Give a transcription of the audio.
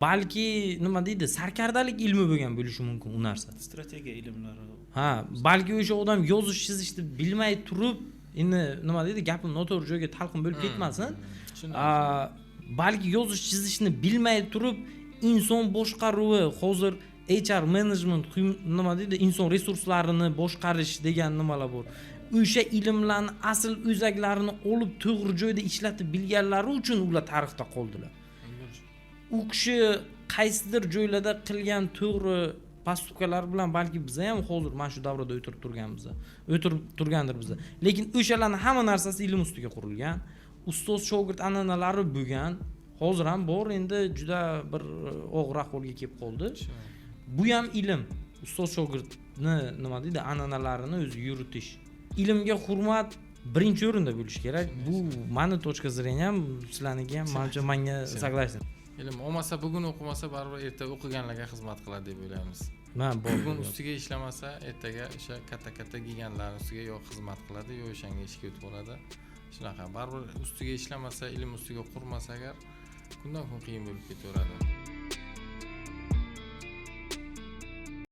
Balki, nima deydi, sarkardalik ilmi bo'lgan bo'lishi mumkin u narsa. Strategiya ilmlari. Ha, balki o'sha odam yozish chizishni bilmay turib, endi, nima deydi, gapim noto'g'ri joyga talqin bo'lib ketmasin. Balki yozish chizishni bilmay turib inson boshqaruvi, hozir HR management, nima deydi, inson resurslarini boshqarish degan nimalar bor, o'sha ilmlarni asl o'zaklarini olib, to'g'ri joyda ishlatib bilganlari uchun ular tarixda qoldilar. U kishi qaysidir joylarda qilgan to'g'ri поступка lar bilan balki biza ham hozir mana shu davrada o'tirib turganmiz, o'tirib turgandir biza. Lekin o'shalarni hamma narsasi ilm ustiga qurilgan, ustoz shogird an'analari bo'lgan, hozir ham bor, endi juda bir og'ir ahvolga kelib qoldi. Bu ham ilm, ustoz shogirdni, nima deydi, an'analarini o'zi yuritish. Ilmga hurmat birinchi o'rinda bo'lishi kerak. Bu mani точка зрения m, sizlarniki ham manimcha manga согласен. Ilm olmasa, bugun o'qimasa, baribir erta o'qiganlarga xizmat qiladi deb o'ylaymiz. Ha, bor. Bugun ustiga ishlamasa, ertaga o'sha katta katta gigantlarni ustiga yo xizmat qiladi, yo o'shanga ishga o'tib oladi. Shunaqa, baribir ustiga ishlamasa, ilm ustiga qurmasa agar, kundan kun qiyin bo'lib ketaveradi.